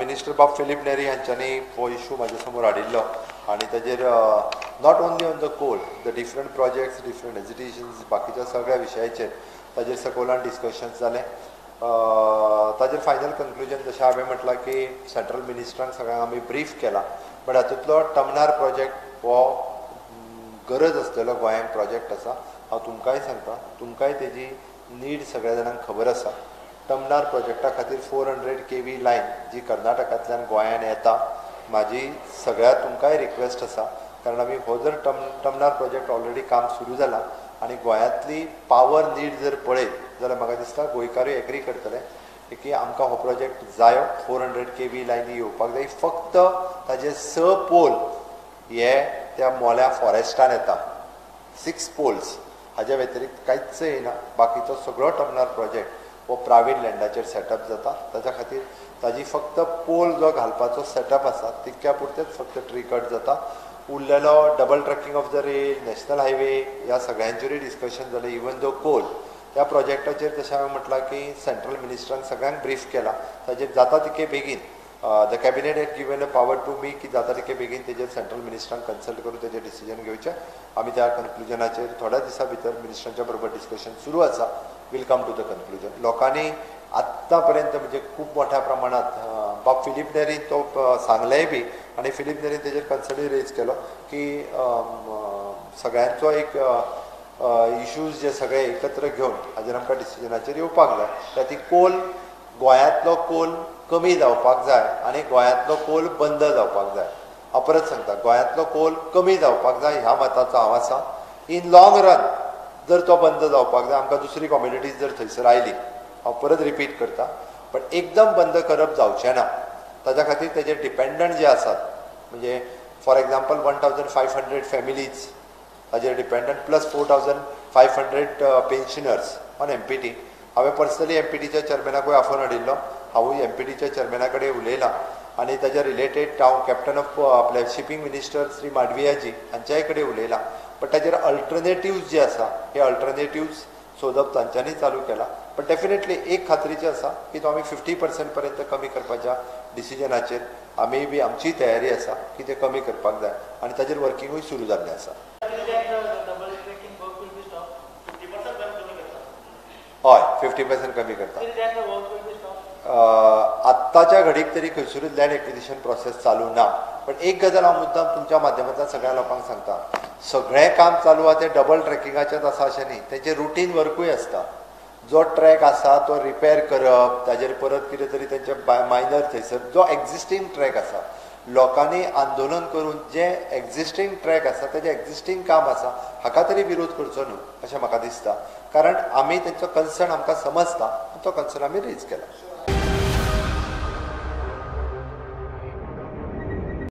Minister बाब Filipe Neri हांच्यांनी हो issue म्हाज्या समोर हाडिल्लो आनी ताजेर not only on the coal, the different projects, different hesitations, बाकीच्या सगळ्या विशयाचेर ताजेर सकयल्यान डिस्कशन्स जालें. ताजेर फायनल कन्क्लुजन जशें हांवें म्हटलां की सेंट्रल मिनिस्टरांक सगळ्यांक आमी ब्रीफ केला, बट हातूंतलो टमनार प्रोजेक्ट हो गरज आसलेलो गोंयांक प्रोजेक्ट आसा. हांव तुमकांय सांगता, तुमकांय तेजी नीड सगळ्या जाणांक खबर आसा. टमनार प्रोजेक्टा खातीर 400 kV line जी कर्नाटकांतल्यान गोंयान येता, म्हाजी सगळ्या तुमकांय रिक्वेस्ट आसा, कारण आमी हो जर टमनार प्रोजेक्ट ऑलरेडी काम सुरू जाला आनी गोंयांतली पावर नीड जर पळयत जाल्यार म्हाका दिसता गोंयकारूय एग्री करतले की आमकां हो प्रोजेक्ट जायो. 400 kV लायनी येवपाक जाय. फक्त ताजे 6 पोल हे त्या मोल्या फॉरेस्टान येता, 6 पोल्स, हाज्या व्यतिरिक्त कांयच येना. बाकीचो सगळो टमनार प्रोजेक्ट हो प्रायवेट लँडाचेर सेटअप जाता. ताच्या खातीर ताजी फक्त पोल जो घालपाचो सेटअप आसा तितक्या पुरतेच फक्त ट्री कट जाता. उरलेलो double tracking of the rail, national highway ह्या सगळ्यांचेरूय डिस्कशन जालें. इवन दो कोल ह्या प्रोजेक्टाचेर जशें हांवें म्हटलां की सेंट्रल मिनिस्टरांक सगळ्यांक ब्रीफ केला, ताजेर जाता तितके बेगीन the cabinet had given a power to me की जाता तितके बेगीन तेजेर सेंट्रल मिनिस्टरांक कन्सल्ट करून तेजेर डिसिजन घेवचें. आमी त्या कन्क्लुजनाचेर थोड्या दिसां भितर मिनिस्टरांच्या बरोबर डिस्कशन सुरू आसा. Will come to the conclusion. लोकांनी आत्तां पर्यंत म्हणजे खूब मोठ्या प्रमाणात बाब फिलीप नेरीन तो सांगलेंय बी आनी फिलीप नेरीन तेजेर कन्सर्नूय रेज केलो की सगळ्यांचो एक इश्यूज जे सगळे एकत्र घेवन हाजेर आमकां डिसिजनाचेर येवपाक जाय. त्या ती कोल, गोंयांतलो कोल कमी जावपाक जाय आनी गोंयांतलो कोल बंद जावपाक जाय. हांव परत सांगता, गोंयांतलो कोल कमी जावपाक जाय ह्या मताचो हांव आसा. इन लॉंग रन जर तो बंद जावपाक जाय, आमकां दुसरी कॉम्युनिटीज जर थंयसर आयली, हांव परत रिपीट करता, पण एकदम बंद करप जावचें ना. ताज्या खातीर तेजेर डिपेंडंट जे आसात, म्हणजे फॉर एग्जाम्पल 1500 फॅमिलीज ताजेर dependent plus 4500 pensioners on MPT. हांवें पर्सनली एमपीटीच्या चेअरमॅनाकूय आफोवन हाडिल्लो, हांवूय एमपीटीच्या चेअरमॅना कडेन उलयलां आनी ताज्या रिलेटेड हांव कॅप्टन ऑफ आपल्या शिपींग मिनिस्टर श्री मांडवियाजी हांच्याय कडेन उलयलां. बट ताजेर अल्टरनेटिव्ज जे आसा हे अल्टरनेटिव्ज सोदप तांच्यांनी चालू केला. बट डेफिनेटली एक खात्रीचें आसा की तो आमी 50% पर्यंत कमी करपाच्या डिसिजनाचेर आमी बी आमची तयारी आसा की ते कमी करपाक जाय आनी ताजेर वर्किंगूय सुरू जाल्लें आसा. हय, 50% कमी करता. आत्ताच्या घडीक तरी खंयसरूच लँड एक्विजिशन प्रोसेस चालू ना. पण एक गजाल हांव मुद्दाम तुमच्या माध्यमांतल्यान सगळ्या लोकांक सांगता, सगळें काम चालू आहा तें डबल ट्रॅकिंगाचेंच आसा अशें न्ही, तेंचें रुटीन वर्कूय आसता. जो ट्रॅक आसा तो रिपेर करप, ताजेर परत कितें तरी तेंचे मायनर थंयसर जो एक्झिस्टींग ट्रॅक आसा, लोकांनी आंदोलन करून जे एक्झिस्टींग ट्रॅक आसा तेजें एक्झिस्टींग काम आसा हाका तरी विरोध करचो न्हू अशें म्हाका दिसता. कारण आमी तेंचो कन्सर्न आमकां समजता, तो कन्सर्न आमी रेज केला.